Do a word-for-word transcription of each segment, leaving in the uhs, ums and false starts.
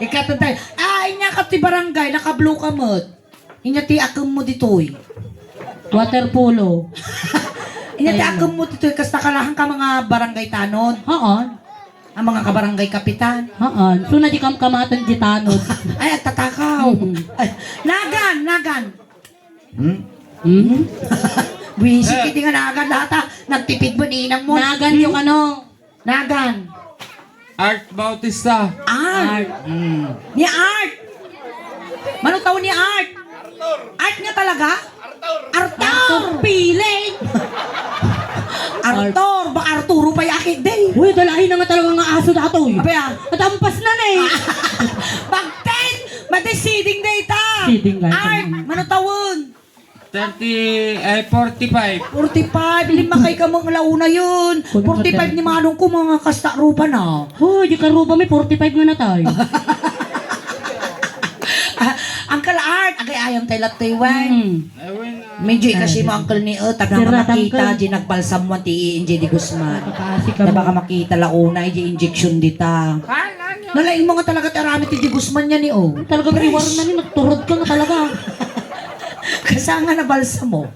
Ikatantay. Ah, inya ka ti barangay, naka-blue ka met. Inya ti akemmo ditoy. Water polo. Inya ti Ayun. Akemmo ditoy, kasta kalahan ka mga barangay tanod. Haan. Ang mga kabarangay kapitan. Haan. So, na di kamkamatan di tanod. Ay, agtatakaw. Mm. Ay, nagan, nagan. Hmm? Hmm? Buwisit iti nga nagan data. Nagtipid mo ninang mo. Nagan yung ano? Nagan. Art Bautista. Art. Art. Hmm. Ni Art. Mano tao ni Art? Art nga talaga? Arthur. Arthur Piling. Arthur, baka Arturo pa yakit day. Uy, dalahin na nga talaga nga aso datoy. Abay, ah. At ampas na na eh. Bagten! Madi siding day ta. Siding nga. Art, mano taon? Thirty, eh, forty-five. Forty-five, lima kay ka mga launa yun. Forty-five ni Manong ko, mga kasta rupa na. Oh, di ka rupa, may forty-five nga natay. Ah, Uncle Art, agay ayam tayo latte, wen. Mm. Medyo ikasi mo, Uncle ni, oh, taga Sira, makita, Uncle. Di nagbalsam mo, ti J D Guzman. Kaasi ka Na baka mo. Makita launa, di injection dita. Nalaing mo nga talaga ti aramid ti Guzman niya ni, oh. Talaga, Pres. May warna ni, nagturod ka nga talaga. Kasanga na balsa mo.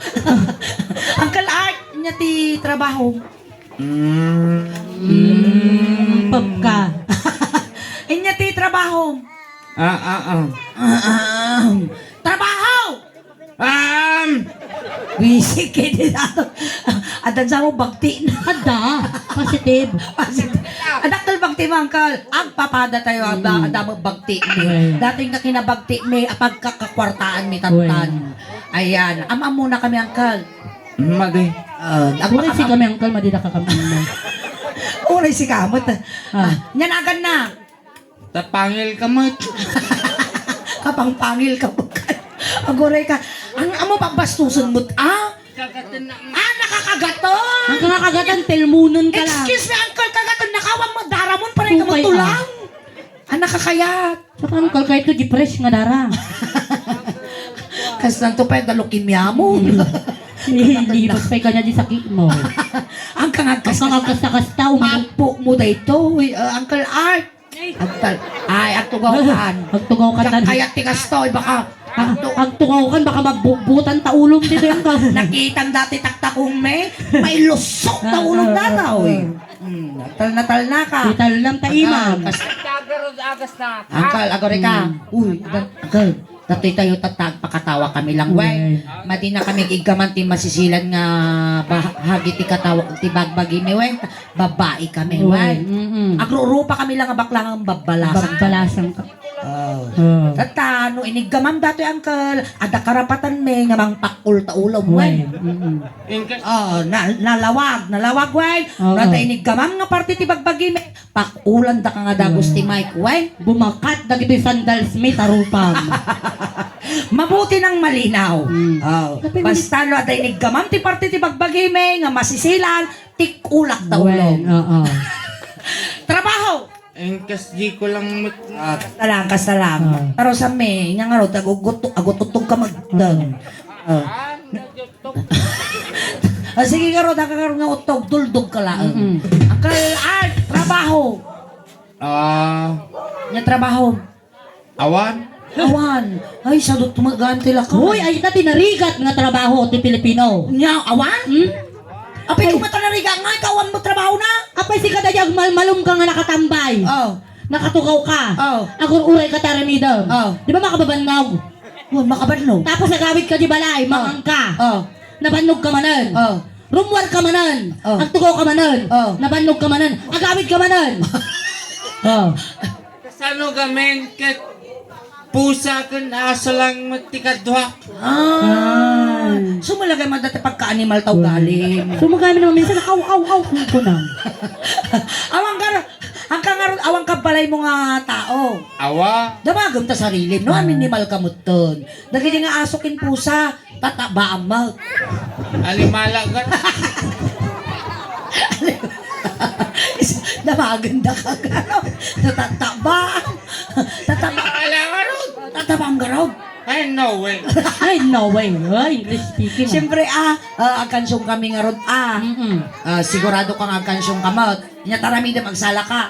Uncle Art, niya ti trabaho. Mm. Mm, pop ka. Inya ti trabaho. Ah, ah, ah. Ah, ah, ah. Trabaho! Um! Busy ka din ato. Adan sa mo, bagti na. Ada. Positive. Positive. Adakkel bagti mo, Uncle. Agpapada tayo, ada, Mm. ada mo bagti mi. Well. Dating na kinabagti mi, apagkakakwartaan mi tantan. Well. Ayan. Am-am muna kami, Uncle. Madi. Ah, Uray si kami, Uncle, madida ka kami. Uray si kamot. Ah. Ah, nyanagan na. Tapangil ka met. Kapangpangil ka met. Aguray ka. Ang amo pagbastuson met, ah? Ah, nakakagaton. Ang nakakagatan, telmunon ka lang. Excuse me, Uncle, kagaton, nakawan mo, daramon, paray ka Tupay, mo tulang. Ah. Ah, nakakayat. Saka, Uncle, kahit ko, di fresh nga dara. Kastan to pa, dalok imya mo. Libas pa kanya di sakit mo. Ang kangagkas-, Ang kangagkas-kasta, um. Papo mo daytoy, ah, Uncle Art. Agtal-, ay, agtugaw kan. Agtugaw kan. Kayat ti kastoy, baka Ag-, agtugaw kan, baka mabugbutan ta ulom ti dengka. Nakitam dati taktakong me, may lusok ta ulom data, oy. Hmm, natal-natal na ka. Ital lang ta imam. Kas-, Agarod agas na. Uncle, agore ka. Hmm. Uy, da-, Uncle, dati tayo tatag, pakatawa kami lang, wen. Wen. Madi na kami iggaman ti masisilan nga bahagi ti katawa, ti bagbagi mi, wen. Babai kami, Uy, wen. Mm-mm. Agrurupa kami lang nga bakla nga babbalasang. Babbalasang ka. Oh. Oh. Tatta, no iniggamam datoy, Uncle, adda karapatan mi nga mangpakul ta ulom, wen. Wen, mm-mm. Oh, na-, nalawag, nalawag, wen. Oo. No adda iniggamam nga parte ti bagbagi mi, pakulan da ka nga dagus ti mic, wen. Bumakat dagiti sandals mi, tarupam. Mabuti nang malinaw. Mm. Oh. Basta no adda iniggamam ti parte ti bagbagi mi nga masisilan, ti kulak ta ulom. Wen, oo. Trabaho! Engkas di ko lang met-, Ah, kasta lang, kasta lang. Ah. Pero sa me, nga nga ro, agugot-, agututtog ka magdang. Ah. Ah, sige nga ro, daga nga ro nga utog, tuldog ka laeng. Mm-mm. Uncle Art, trabaho. Ah. Nga trabaho. Awan. Awan. Ay, sadot tumagaan ti lakaw. Hoy, ay, ta tinarigat nga trabaho ti Pilipino. Nya, awan? Hmm? Apay, kung matanarigat nga, ikaw, awan mo trabaho na? Apay, sika da di agmalmalum ka nga nakatambay. Oh. Nakatugaw ka. Oh. Agur-uray ka taramidem. Oh. Di ba makababannog? Oh, makabannog. Tapos agawid ka di balay, Oh. mangang ka. Oh. Nabannog ka manen. Oh. Rumwar ka manen. Oh. Agtugaw ka manen. Oh. Nabannog ka manen. Agawid ka manen. Oh. Kasano gamin ket pusa ken aso lang met ti kaduak? Ah. Ay. Sumulagay man dati pagka-animal ta ugalim. Sumagay man naman minsan, "Aw, aw, aw," kung kunam. Awan ka, ang kangarod, awan ka balay mo nga tao. Awa. Damagem ta sarili, no? Animal ka muton. Dagiti nga aso ken pusa, Tatabaam met. Animala ka. Damagen da ka, ano? Tatabaam. Tataba-, Ala, ano? Tatabaam garog. Ay, no way. Ay, no way. Ay, English speaking, ah. Siyempre, ah, ah, agkansyong kami ngarud, ah. Mm-mm. Ah, sigurado ka nga agkansyong ka met. Nya taramidem, agsala ka.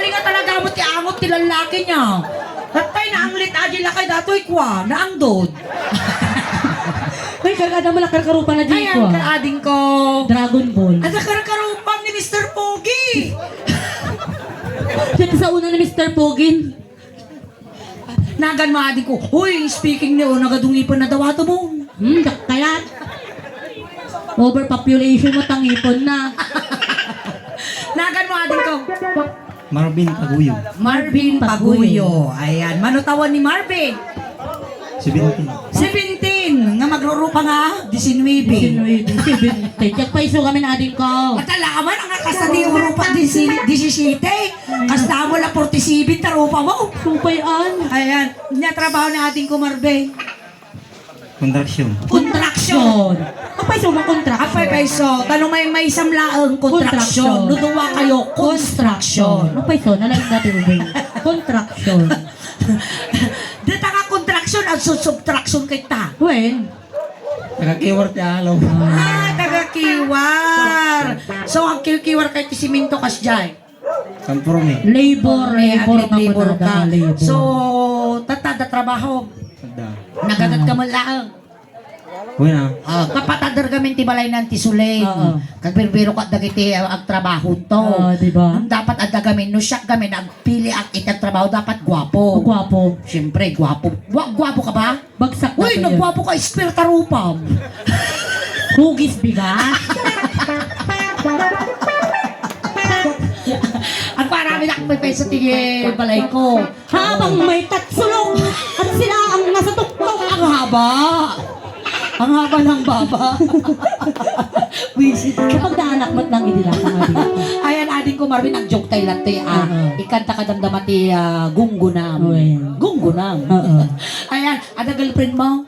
Nagpakalinga talaga mo ti angot ti lallaki niya. Tattay, naanglit a di lakay datoy kua, naangdod. Ay, kagada mo, nakarkarupa na di Ayan, kua. Kaading ko. Dragon Ball. Ada karkarupam ni Mister Pogi. Dito sa una ni Mister Pogi. Nagan mo, ading ko, "Uy, speaking ni, o, nagadungipan na daw ato mo." Hmm, dakkayat. Overpopulation mo, tangipon na. Nagan mo, ading ko. Marvin Paguyo. Marvin Paguyo. Ayan, mano taon ni Marvin? Seventeen. Seventeen, nga magrurupa nga, disinwebe. Disinwebe, seventeen. Diak pa iso kami na ading ko. At ala man, ang kasta di rupa, disi-, disisiyete. Kasta mo la forty-seven, tarupa mo. Sumpay an. Ayan, niya trabaho na ading ko, Marvin. Kontraksyon. Kontraksyon. Apay so, makontraksyon. Apay, pay so, tano may, may samlaeng kontraksyon. Kontraksyon. No duwa kayo, kontraksyon. Apay so, nalaing dati, Rubén. Kontraksyon. Di ta nga kontraksyon, ang subtraction kay ta. Wen. Taga Kiwar ti alaw. Ah, taga Kiwar. So, ang Kiw-, Kiwar kay ti siminto kas jay. Conforme. Labor, Conforme, labor, agri-, labor ka. Labor. So, tatta, adda trabaho. Adda. Nagadat ka man laeng. Wala. Ah, kapatadder gamin ti balay nan ti Suling. Oo. Kagbirbiro ka dagiti, ah, agtrabaho to. Oo, di ba? Dapat adda gamin, no siak gamin, agpili ak iti agtrabaho, dapat guapo. Guapo. Siyempre, guapo. Gua-, guapo ka ba? Bagsak Uy, na to yun. Nagwapo ka, ispirta rupam. Hugis bigas. Agparami na akong peso ti balay ko. Habang may tatsulok at sila ang nasa tuktok. Ang haba. Ang haba ng baba. Wisit ka. Kapag naanak mo't lang idila ka nga dito. Ayan, ading ko, Marvin, ang joke tayo latte, ah. Oo. Ikanta ka damdama ti, ah, gunggunam. Uy. Gunggunam. Oo. Ayan, ada girlfriend mo?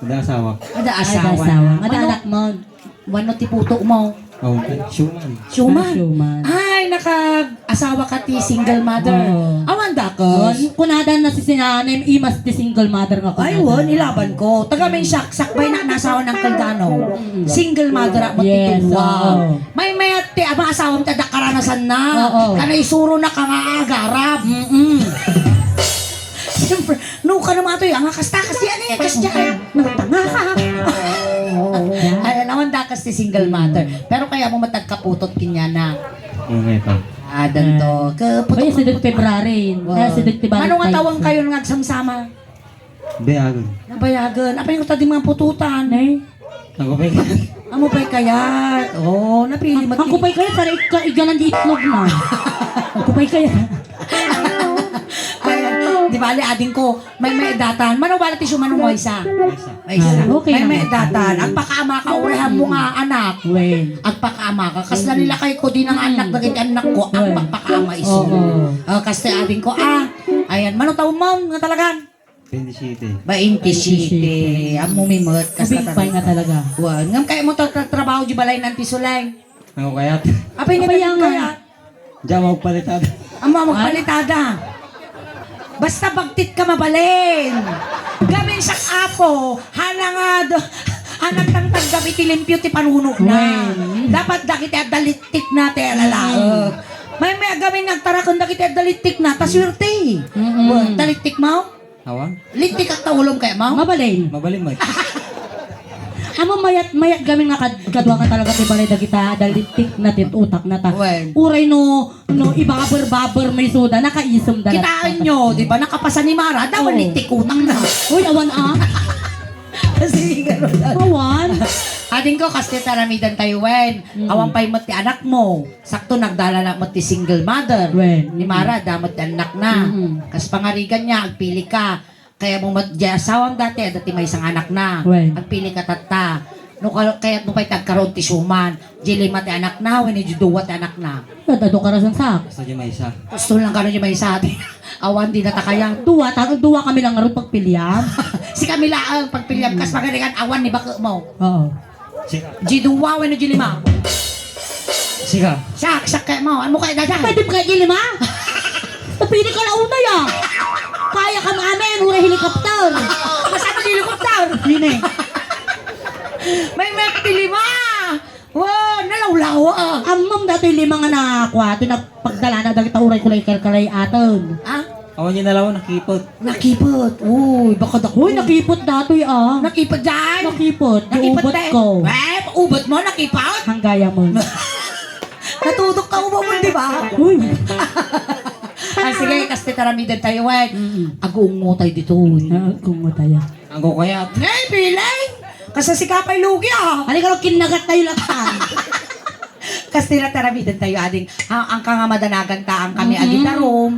Ada asawa. Ada Ada asawa asawa. na. Ada Ano? anak mo? Wano ti puto mo? Oh, okay. Siuman. Siuman. Ah, siuman. Ay, nakag-asawa ka ti single mother. Oo. Awan dakes. Kun-, kunada na si sinanem, imas ti single mother nga Ay, kunada. Wan, ilaban ko. Taga may siak, sakbay na nasawa ng Caldano. Mm. Single mother ako Yes, tituwa. Oo. May mayat ti ama asawam ti adda karanasan na. Oo. Kana isuro na ka nga agarab. Mm-mm. Siyempre, no, ka naman ito, ang kasta, kasi ano yan, kasi yan. Nagtanga ka. Ay, Awan dakas ti single mother. Pero kayatmo met agkaputot kenkuana. Ano ito? Ah, danto. Kaputot. Ay, sideg February. Wow. Ah, sideg ti balik. Mano nga tawen kayo nga agsamsama? Bayagen. Nabayagen. Apay nga ta di mga pututan? Nay? Ako pa. Amo pay kayat. Oh, napili mo. Ako pay kayat, para ika-, iganan di itlog na. Ako pay kayat. Ay, di bali, ading ko, may may datan. Mano bala ti sumano mo isa? Isa. Ay, isa. Ah, okay. May may datan. Agpakaama ka, urehan mo nga, anak. Wen. Agpakaama ka. Kasla nila kay ko, di na nga anak, dagiti anak ko. Wen. Agpakaama isu. Oo. Ah, kasi ading ko, ah, ayan, mano taon mo nga talagan? Twenty-seven. Bainti-siete. Ammo mi met, kas Ubing pay nga talaga. Wan. Ngem kayatmo ta-, ta-, trabaho di balay nan ti Sulay. Ano kayat? Apay nga Apay nga. Kayat? Diyan, magpalitada. Ammo, magpalitada. Basta bagtit ka mabalin. Gamin sa apo, hanangad, hanang tang taggap iti limpio ti panunok na. Wen. Dapat dagiti adda littik na ti alalaek. Mm. May, may gamin nagtarakon dagiti adda littik na, ta swerte. Mm-mm. Wen, ta littik mo? Awan? Littik at taulom kaya mo? Mabalin. Mabalin mo. Amo mayat, mayat gamin nga kad-, kadua nga talaga ti balay dagita, adda littik na ti utak na ta. Wen. Uray no, no, ibaber-baber may suda, nakaisem da. Kitaan nyo, di ba, nakapasa ni Mara, daw Oo. Littik utak na. Uy, awan ah. Kasi ganun lang. Awan. Ading ko, kasi taramidan tayo, wen. Mm. Awan pay met ti anak mo. Sakto, nagdala na met ti single mother. Wen. Ni Mara, adda met ti anak na. Mm. Kas pangarigan niya, agpili ka. Kayatmo met, di asawam dati, adda ti maysa nga anak na. Wen. Agpili ka tatta. No, ka-, kayatmo pay ti agkaroon ti suman. Di lima ti anak na, wenno di dua ti anak na. Adda adu karasan sa. Basta di maysa. Gusto lang kano di maysa. Awan, di na ta kaya. Dua, ta-, dua kami lang ngarud pagpiliam. Si kami laeng pagpiliam, kas pangarigan, awan ni baket mo. Oo. Sika. G dua wenno G lima? Sika. Siak, siak kaya mo. Ano kaya dada? Pwede ba kaya G lima? Napili ka na una ya. Kaya ka maamin, mura helicopter. Masama helicopter. Yun eh. May may lima. Wow, nalawlawa ah. Amam dati lima nga nakwa, tinagpagdalana dagita uray kulay kalkalay aten. Ah? Awan niya nalaw, nakipot. Nakipot. Uy, baka dako. Uy, nakipot datoy, ah. Nakipot dyan? Nakipot. Nakipot Giubot tayo. Ko. Eh, ubot mo, nakipot? Hanggaya mo. Natudok ka, ubo mo, di ba? Uy. Ah, sige, kasti taramidan tayo, eh. Mm-mm. Agungo tayo dito, eh. Ah, agungo tayo. Ang kukuyat. Nay, piling! Kasi si Kapay Lugi, ah. Halika, kinagat tayo lahat. Kastila taramidan tayo, ading. Ah, ang ka nga madanagan ta, ang kami Mm-mm. agidarum.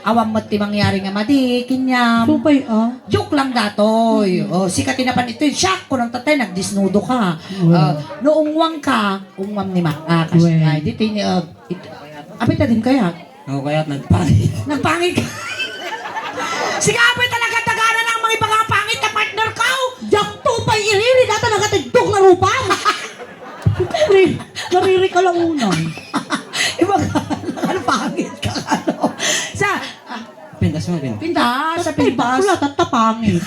Awan met ti mangyari nga madi, kinyam. Supay, ah. Joke lang datoy. Mm-mm. Oh, sika ti napan itoy, shock ko nang tatay, nagdisnudo ka. Well. Ah, no ungwang ka, ungwam ni ma-, ah, kas-, Well. Ay, dito ni, ah, it-, apay ta din kaya? Ako kaya nagpangit. Nagpangit ka? Sige, apay talaga tagana ng mga iba nga pangit na partner ka, oh. Diak to pay iriri, data nagatiddok na rupa. Ri-, nariri ka lang una. Iba ka, ano, pangit ka, ano? Sa, ah, Pintas mo, pintas. Pintas, sa Ay, pintas. Bakla, tatta pangit.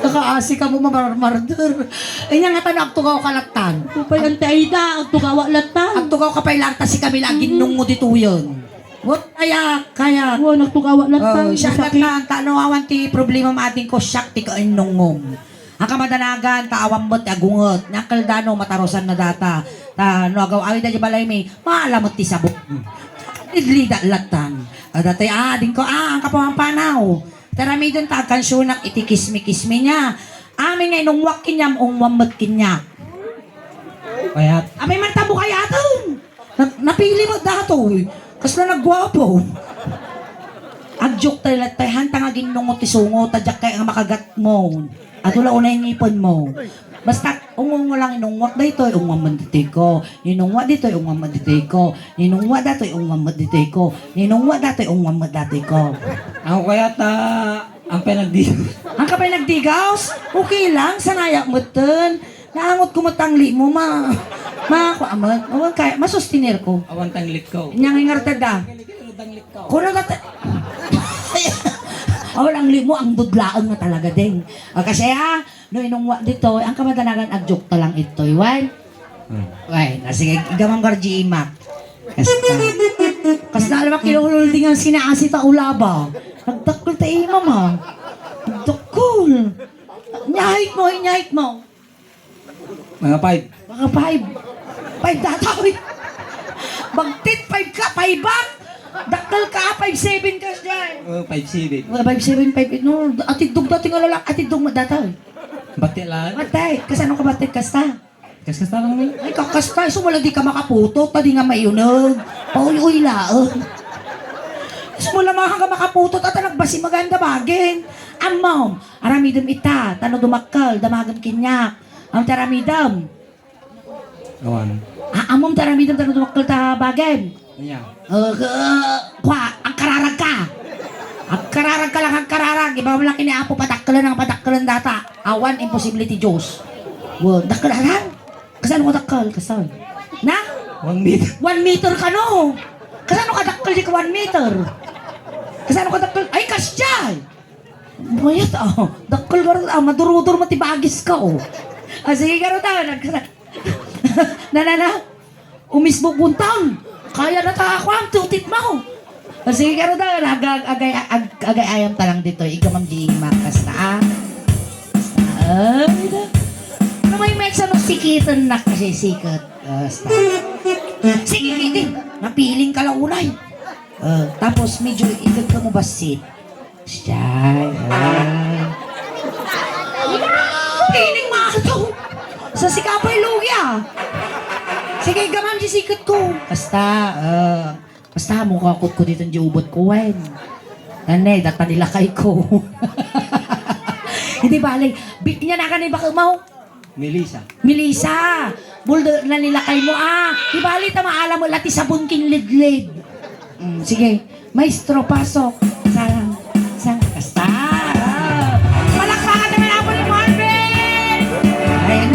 Nakaasi ka mo, mamar-, marder. Inya nga tano, agtugaw ka latan. Upay, Ante Aida, agtugawa latan. Agtugaw ka pay latan, si Camila, Mm. aginnong mo dituyon. What? Kaya, kaya. Wa, nagtugawa latan. Oh, siya Masakit. Latan, tano awan ti problema, mating ko, siak ti kainnongom. Ang kamadanagan, ta awan met ti agunget. Nakal dano, matarosan na data. Ta, no, agaw-awid da di balay mi, maala met ti sabok. Idlida latan. Adatoy, ah, dingko, ah, ang kapampanaw. Taramiden ta agkansionak iti kismi-kismi niya. Amin nga inungwak kaniam, ungwam met kaniak. Kayat. Amin man tamo kayaten. Na-, napili met datoy. Kasla nagguapo. Agjoke tayo lattay, hanta nga ginnungo ti sungo, ta diak kaya nga makagat mo. Ato la unay ngipen mo. Basta, ungungo lang, inungwak daytoy, ungwam man ditoy ko. Inungwak ditoy, ungwam man ditoy ko. Inungwak datoy, ungwam man ditoy ko. Inungwak datoy, ungwam man datoy ko. Ako kaya ta, ang pinagdi- Ang ka pay nagdigaws? Okay lang, sanayak metten. Naangot ko met tangli mo, ma-, ma-, ako amet. Awan kaya, masustiner ko. Awan tanglit ko. Inyang ingarted da. Kuno dati. Awan ang limo, ang dudlaeng nga talaga, deng. O, kasi, ha, no inungwa ditoy, ang kamadanagan, agjoke ta lang itoy, wen? Hmm. Wen, ah, sige, gamang garji imak. Kasta. Kasta, alam, kinuhuldingan sinaasi ta ulaba. Nagdakkel ta imam, ha. Nagdakkel. Inyahit mo, inyahit mo. Mga five. Mga five. Five data, uy. Bagtit, five ka, five back. Dakkel ka, five seven ka, Jai. Oh, five seven. Mga five seven, five eight, no. Atiddog dati nga lalaki, atiddog mo data, uy. Bati lang. Bati, kasano ka bati, kasta? Kas-kasta lang, ni. Ay, kakasta, isu mo lang di ka makaputot, ta di nga maiuneg. Pauy-uy laeng. Isu mo lang mga ka makaputot, ata nagbasi maganda bagin. Ammom, aramidem ita, tano dumakkel, damagem keniak. Am, ti aramidem. Awan. A-, ammom ti aramidem, tano dumakkel ta bagin. Ania? Eh, eh, kwa, agkararag ka. Agkararag ka lang, agkararag. Iba mo lang kini Apo, padakkelen ang padakkelen data. Awan, imposible ti Diyos. Wa, dakkel lang. Kasano ko dakkel? Kasano? Na? One meter. One meter kano. Kasano ka dakkel di ka one meter? Kasano ka dakkel? Ay, kasya! Mayat, ah. Dakkel ka rin, ah. Madurudur mo ti bagis ka, oh. Ah, sige, ka rin, ah. Nagkasa-, na, na, na. Umisbukbuntaw. Kaya na ta, kuwan, tutit mo. O, sige, karon ta, ag-, ag-, agay, ag-, agay-ayam ta lang ditoy. Ikaw, Ma'am Jean, makasta, ah. Ay, da. Ano may medyo no sikiten na kasi siket. Basta. Sige, Kitty. Napiling ka lang unay. Ah, tapos medyo idagka mo basit. Siyay, ay. Piling mo ato. Sa sikapay lugi, ah. Sige, gamam di siket ko. Basta, ah, basta mo kakot ko dito di ubot ko, wen. Nanay, data nilakay ko. Hindi bale. Bit niya na ka ni baka mo. Melissa. Melissa! Buldo na nilakay mo, ah. Di bali ta maalam mo, lati sabon kin lidlid. Mm, sige. Maestro, pasok. Salang. Salang. Basta. Ah. Palakpakan naman ako ni Marvin! Ayan.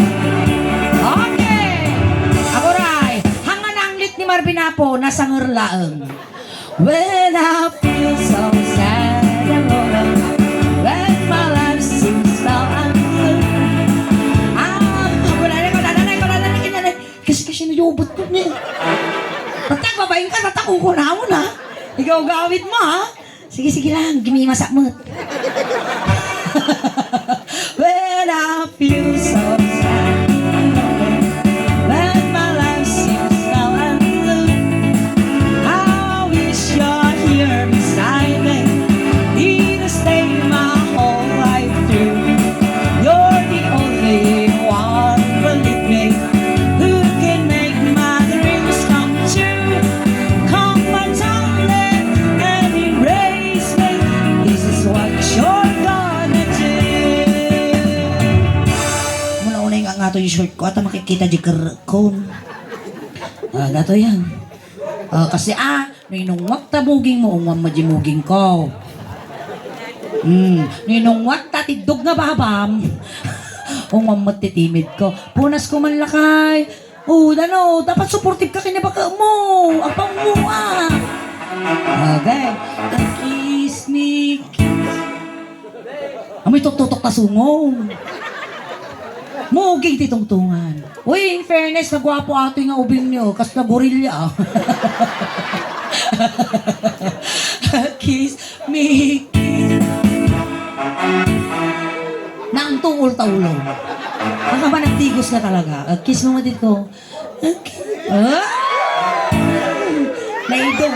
Okay. Amoray. Hanga na ang lit ni Marvin Apo, nasa ngerlaeng. When I feel so sad and lonely, when my life seems so untrue. Ah, wala na, wala na, wala na, wala na. Kasi, kasi nayubot ko niya. Tatak, babaeng ka, tatak, kukunaon, ha? Ikaw gawid mo, ha? Sige, sige lang, gimimasak mo. When I feel so sad, when my life seems dull and blue, I wish you're here beside me. It'll stay my whole life through. You're the only one, believe me, who can make my dreams come true. Come, my darling, and embrace me. This is what you're gonna do. Muna unay nga, nga to yung short ko, ata makikita di kerrekon. Ah, gato yan. Ah, kasi, ah, ninungwat ta buging mo, ungwam mo di muging ko. Hmm, ninungwat ta tiddog nga babam, ungwam mo ti timid ko. Punas ko man lakay. Oh, dano, dapat supportive ka kinabaka mo. Apang mo, ah. Okay. Kiss me, kiss. Amoy tuktutok ta sungo. Muging ti tungtungan. Uy, in fairness, nagwapo atoy nga ubing niyo. Kas na gorilla, ah. Kiss me, kiss. Nang tuol ta ulo. Ang kaba nagtigos na talaga. Ah, kiss mo nga dito. Ah! Naidog.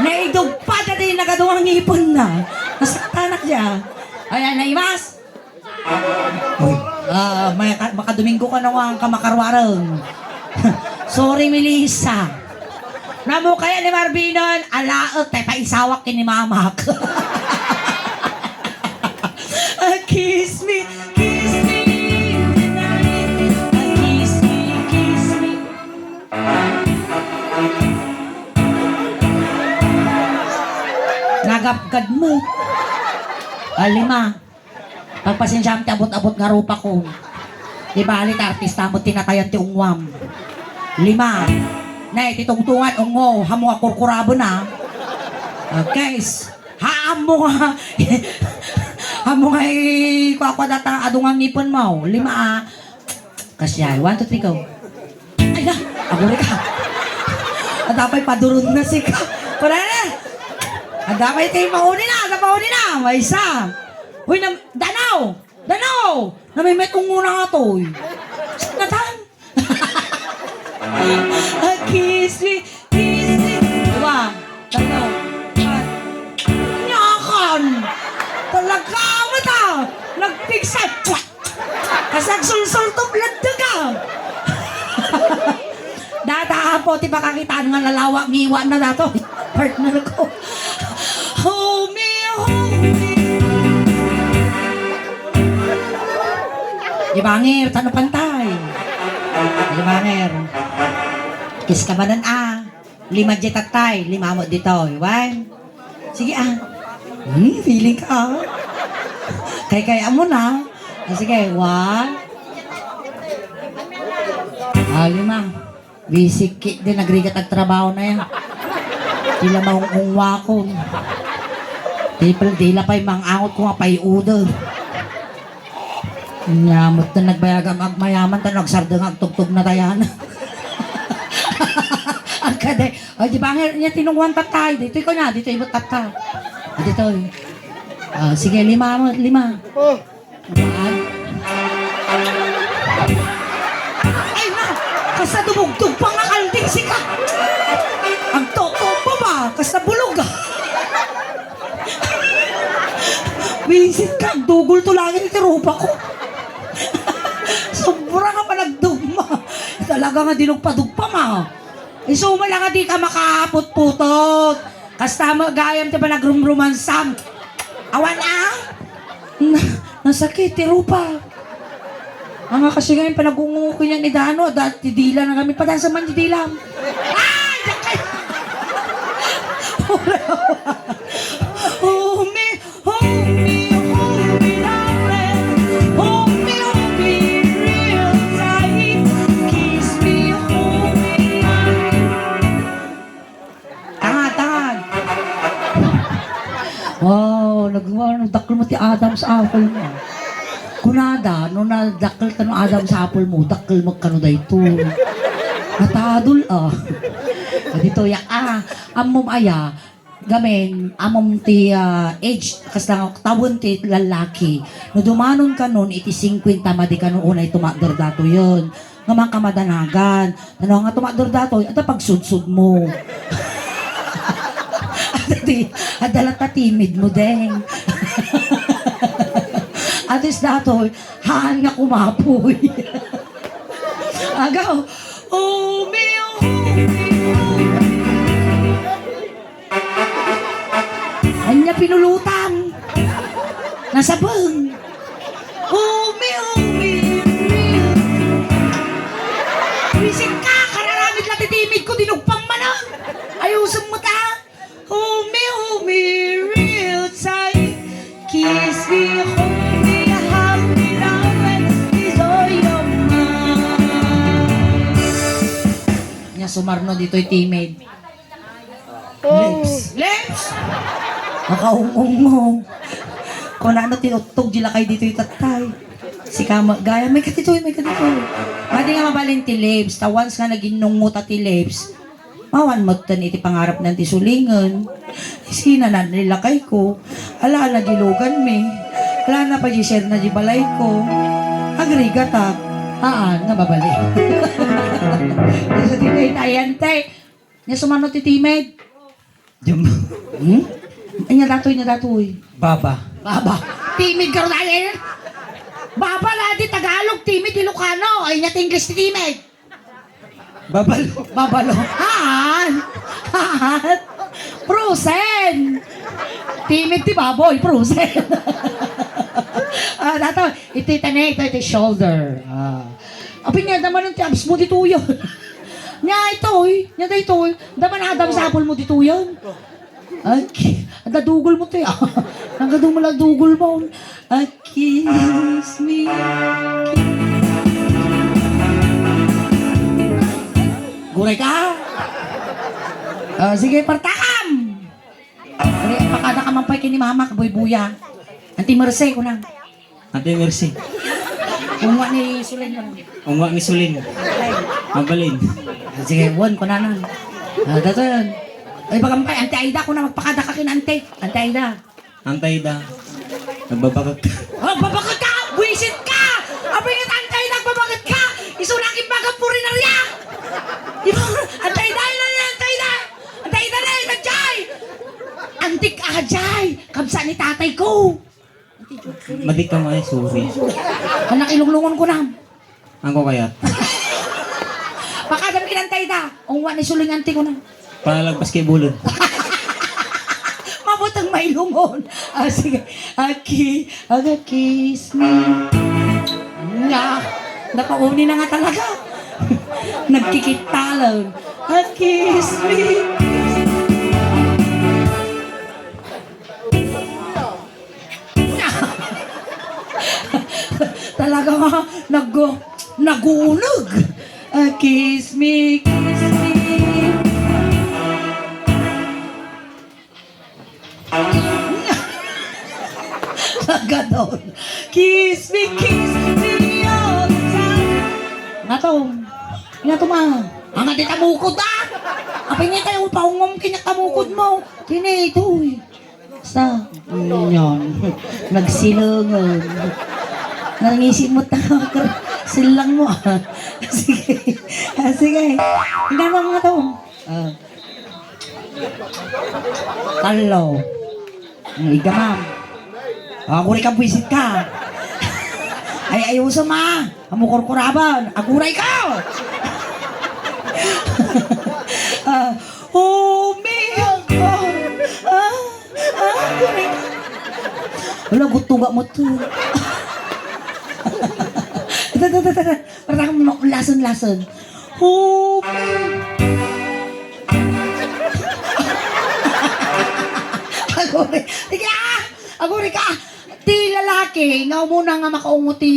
Naidog pa dati yung nakaduwang ngipon na. Nasaktanak siya. Ayan, naimas. Uy. Ah, may ka-, makadomingo ka na nga ang kamakarwarang. Sorry, Melissa. Namo kaya ni Marvinon, alaet, tay paisawak kini mamak. Ah, kiss me, kiss me, tonight. Ah, kiss me, kiss me. Nagapgad mo. Ah, lima. Pagpasensyam ti abot-abot nga rupa ko. Di bali, ta artista mo, tinatayan ti ungwam. Lima. Nay, ti tungtungan, ungo, hamo nga kurkuraben, ah. Okay. Haam mo nga. Haam mo nga, eh, kuakua data, adu nga ngipen mo. Lima, ah. Kasya, one, two, three, go. Ay na, aguri ka. Adda pay paduron na sika. Kuna na. Adda pay ti mauni na, adda pauni na. Maysa. Uy, nam-, danaw! Danaw! Namimet ungo na nga to, uy. Nata, A kiss me, kiss me. Dua, talo, pat. Nyakan! Talaga, mata! Nagpigsa! Kasagsulsultop ladda ka! Data, Apo, ti pakakitaan nga nalawa, ngiwa na dato. Partner ko. Homie, homie. Di bangir, tano pantay. Di bangir. Kiss ka manen, ah. Lima di tattay, lima mo ditoy. One. Sige, ah. Hmm, feeling ka, ah. Kay-kaya mo na. Ah, sige, one. Ah, lima. Wisik ki, di nagrigat agtrabaho na yan. Tila maung-ungwakon. Tipil, dila pa'y mangangot ko nga pay-uda. Nyamot na nagbayag ang agmayaman, ta nagsardeng agtugtog na tayan. Ang kade, o, di ba nga niya tinungwan tatay? Dito ko na, dito ibot tatay. Dito. Ah, sige, lima mo, lima. Oh. Ay na, kasta dumugtog pa nga kalding sika. Agtoko pa ba? Kasta bulog. Wisit ka, agdugol to langit iti rupa ko. Sobra nga panagdugma. Talaga nga dinugpa-dugpa ma. Isu mo lang nga di ka makaputputot. Kasta mo gayam ti panagrumrumansam. Awan, ah? Na, nasakit ti rupa. Ang nga kasi ngayon, panagungungo ko niyan ni Dano, dati dila na kami, padansa man ti dilam. Ay! Dakay! Umi, umi, umi, darling. Umi, umi, real tight. Kiss me, umi, Tangad, tangad. Wow, nag-, nagdakkel mo ti Adam's apple mo. Kunada, no nadakkel ka no Adam's apple mo, dakkel mo kano dayto. Natadol, ah. Dito, ya, ah, ammom aya, gamin, ammom ti, ah, age, kasta nga, tawen ti lallaki. No dumanon kanon iti singkwenta, madi kano unay tumakder dato yun. Nga makamadanagan. Ano nga tumakder datoy? Adda pagsudsud mo. Adda ti, adda latta timid mo, deng. At least datoy, haan nga kumapoy. Agaw, umi, umi, umi. Ania pinulutan? Nasabeng. Umi, umi, umi. Wisit ka, kararamid la ti timid ko, dinugpam manen. Ayusem mo ta. Umi, umi, real tight. Kiss me, hold me, hug me, darling, is all your mind. Nia sumarno ditoy timid. Lips. Lips? Makaungungong. Kunano ti uttog di lakay ditoy tattay. Sika mo, gayam, may katitoy, may katitoy. Madi nga mabalin ti lips, ta once nga naginnungot ti lips, mawan metten iti pangarapna ti sulingen. Sinanan ni lakay ko. Ala na di lugan mi. Ala na pa di share na di balay ko. Agrigatak. Haan nga mabalin. Sa tinay tayan, tay. Nia sumarno ti timid. Diam. Hmm? Ania datoy, ania datoy. Baba. Baba. Timid ka rin, eh. Baba la di Tagalog, timid Ilocano. Ay, ania ti English ti timid. Babalo. Babalo. Haan. Haan. Frozen. Timid ti baboy, frozen. Ah, dato, iti tane, ito, iti shoulder. Ah. Apin nga, damanan ti abs mo ditoy. Nia itoy, nia daytoy. Daman Adam's apple mo ditoy. Ay, ki-, adda dugol mo ti, ah. Nagadu mo lang dugol mo. Ay, kiss me. Guray ka? Ah, sige, partakam. Pakada ka man pay kini mama, kabuybuya. Anti Mercy, kunang. Ate Mercy. Ungwa ni Sulin lang. Ungwa ni Sulin. Mabalin. Ah, sige, wen, kunanan. Ah, daton. Ay, bagampay, Ante Aida, kuna magpakada ka kin Ante. Ante Aida. Ante Aida. Nagbabakak ka. Oh, babakak ka! Buwisit ka! Apay nga Ante Aida, nagbabakak ka! Isu na kin baga purinarya! Kabsat ni tatay ko. Madi ka nga, sorry. Anak, ilunglungon ko na. Ang ko kayat? Pakadam kinantay da. Ungwa ni suling anti ko na. Panalagpas kay bulon. Mabutang mailungon. Ah, sige. Aki, aga kiss me. Nga. Napauni na nga talaga. Nagkikitalan. A kiss me. Talaga nga, nag-, nagulag. A kiss me, kiss me. Nagadon. Kiss me, kiss me all the time. Nga to. Nga to, ma. Ang adi tamukod, ah! Apay nga tayo, paungom, kinyatamukod mo. Kini, ito, eh. Sa, mm, yan. Nagsilangan. Nangisimot na ako. Silang mo, ah. Sige. Ah, sige. Tingnan mo nga to. Ah. Talo. Ang igamam. Ako rin ka, buwisit ka. Ay, ayuso, ma. Amo kurkuraban, aguray ka! Ah, oh, me, oh, ah, ah, aguray ka. Wala, gutuga mo to. Ito, ito, ito, ito. Para mo lason-lason. Oh, me. Aguray. Sige, ah! Aguray ka! Ti lalaki, nga umuna nga makaungo ti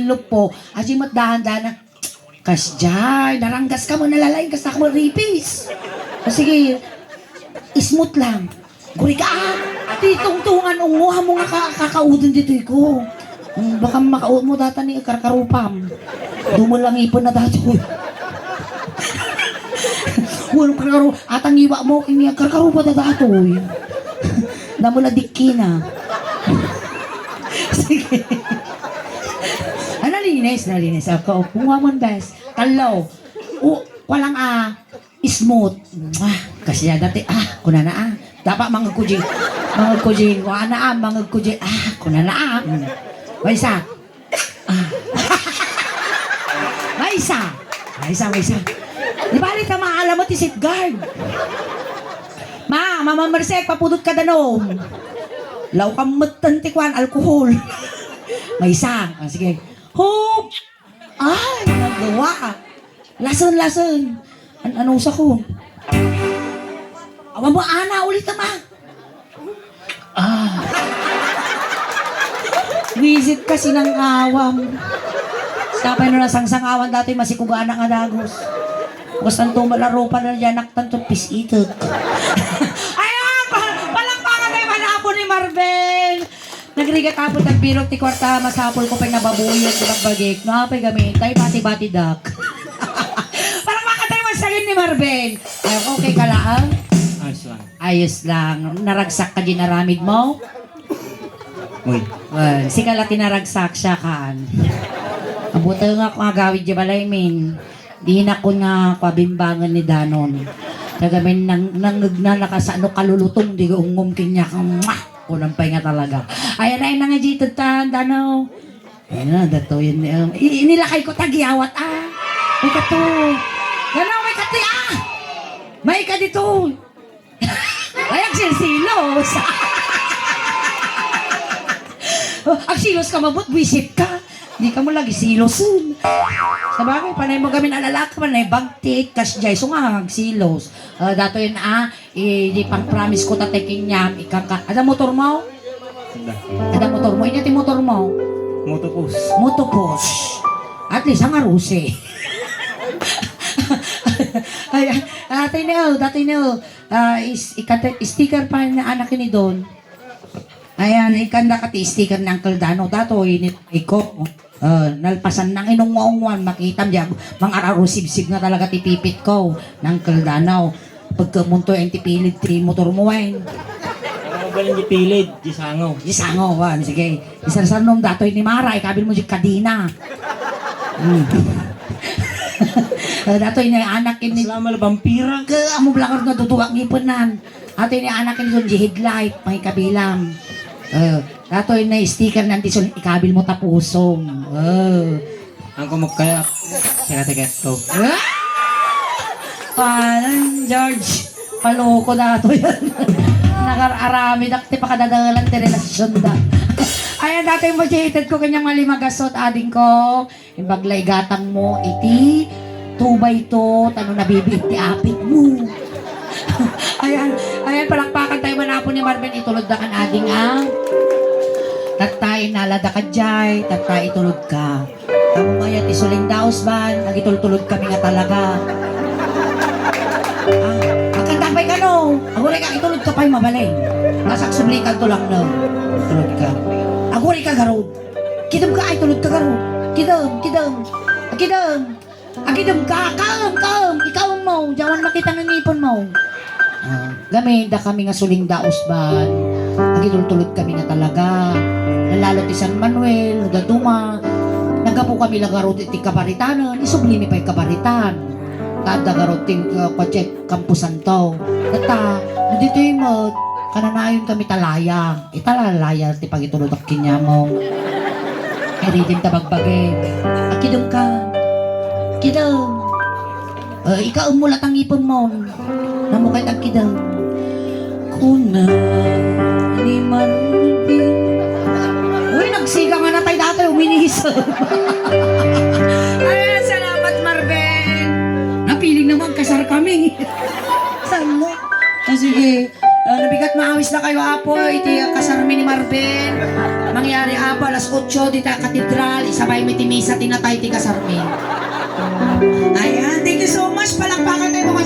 lupo, aji met dahan-dahan na, "Kasdiay, naranggas ka mo, nalalaing ka sa akong ripis." O sige, smooth lang. Guri ka, ah! Ti tungtungan ungo, amo nga ka-, kakauden ditoy ko. Hmm, baka makaud mo data ni karkarupam. Dumula ngipon na datoy. Wala karkaru-, atang iwa mo, ini karkarupa da datoy. Damo na dikki na. Sige. Ah, nalinis, nalinis. Ako, kung wa man, bes. Talo. O, walang, ah, smooth. Ah, kasi dati, ah, kunana, ah. Dapat mangagkuji. Mangagkuji. Kunana, ah, mangagkuji. Ah, kunana, ah. Mm. Maysa. Ah. Maysa. Maysa, maysa. Di bali ta maalam mo ti safeguard. Ma, Mama Merced, papudot ka danom. Law ka metten ti kuan, alcohol. Maysa. Ah, sige. Hoop! Ay, nagawa. Lasen, lasen. An-, ano sa ko? Awan mo, ana, ulit, ma. Ah. Visit ka sinang awam. Sapay no nasangsangawan dati masikugana nga dagos. Basta tumal a rupa na diyan, naktan to pisitek. Ayan! Pa-, palakpakan tayo, manapon ni Marvin! Nagrigat apot, nagbirok ti kuarta, masapul ko pay nababuyog ti bagbagik. No, apay gamin, tayo bati-bati dak. Parang makatay mo sa ni Marvin. Ay, okay ka laang? Ayos lang. Ayos lang. Naragsak ka ginaramid mo? Uy. Well, si Kala tinaragsak siya kan. Ang buta nga kung agawid di balay, min. Di na ko nga pabimbangan ni Danon. Kagamin nang, nangeg na nakasano kalulutong, di ungom kanya kang, mwah! Kunam pay nga talaga. Ayan, ay, nang agited tan, Dano. Ayan na, dato yun, um, i-, inilakay ko, tagiyawat, ah. May kato. Dano, may kati, ah. May ka dito. Ay, agsilsilos. Oh, agsilos ka, mabut, buisit ka. Di ka mo lagi silosen. Sa bagay, panay mo gamin alalaka, panay bagtit, kas jay, so nga, agsilos. Ah, dato yun, ah, i-, di pang promise ko, tatay kinyam, ikaka, ada motor mo? Ada. Ada motor mo? Inya ti motor mo? Motopos. Motopos. At least, ang aruse. Ay, ah, atay na, oh, dati na, oh. Ah, is-, ikate-, sticker pa na anak ni Don. Ayan, ikanda ka ti sticker ni Uncle Dano. Dato, init ko. Ah, nalpasan nang inungwa-ungwan, makitam diya, mang ararusibsib na talaga ti pipit ko, ni Uncle Dano. Pagkamunto, ang tipilid ti motor mo, Wayne. Ano ba yung tipilid? Di sangaw. Di sangaw, wan, sige. Isarsanom datoy ni Mara, ikabil mo di kadina. Hmm. Ah, datoy ni anak ini. Salama la vampira. Ka, amo blangar nga duduwa ngipenan. Ato ini anak ni Sonji headlight, may kabilang. Eh, ato ini sticker nanti son ikabil mo tapusom. Eh. Ang kumukaya, tiket-tiket ko. Ah! Paano, George? Paloko na to yan. Nakar-arami dak ti pakadadalan ti relasyon da. Ayan, dati mo ko kanyang malimagasot, ading ko. Imbag la igatang mo iti two by two, tano nabibiit ti apit mo. Ayan, ayan, palakpakan tayo manapon ni Marvin. Itulod da kan ading, ah. Tattay, nalada ka jay, tattay, itulod ka. Tamo kaya ti suling daos ban, agitultulod kami nga talaga. Ah, agkanta pay kano, aguri ka, itulod ka pay mabalin. Tasak subli ka tulak no. Itulod ka. Aguri ka, garod. Kidem ka, ay, tulod ka, garo. Kidem, kidem. Kidem. Kidem ka, kaem, kaem. Ikaem mo. Diawan makita nga ngipon mo. Ah, gamin, da kami nga suling daos ban. Agitultulod kami nga talaga. Lalo ti San Manuel, daduma. Naggapu kami la garo ti kabaritanen. Isubli mi pay kabaritan. Tada garo ti, uh, kotse, Camposanto. Data, ditoy mo, kananayon kami talaya. Ita la layas ti pagitulod a kaniamong. Iridim ta bagbagi. Agkidem ka. Kidem. Eh, ikaem mo la ti ngipon mo. Namukay ta agkidem. Kuna ni Marvin. Uy, nagsiga nga natay dati, uminisem. Ayan, salamat, Marvin. Napiling naman, kasar kami. Saan mo? Ah, sige. Ah, nabigat maawis na kayo, Apo, iti kasarmi ni Marvin. Mangyari, Apo, alas otso, dita katedral, isabay mi ti misa, ti natay, ti kasarmi. Ayan, thank you so much. Palakpakan tayo, mga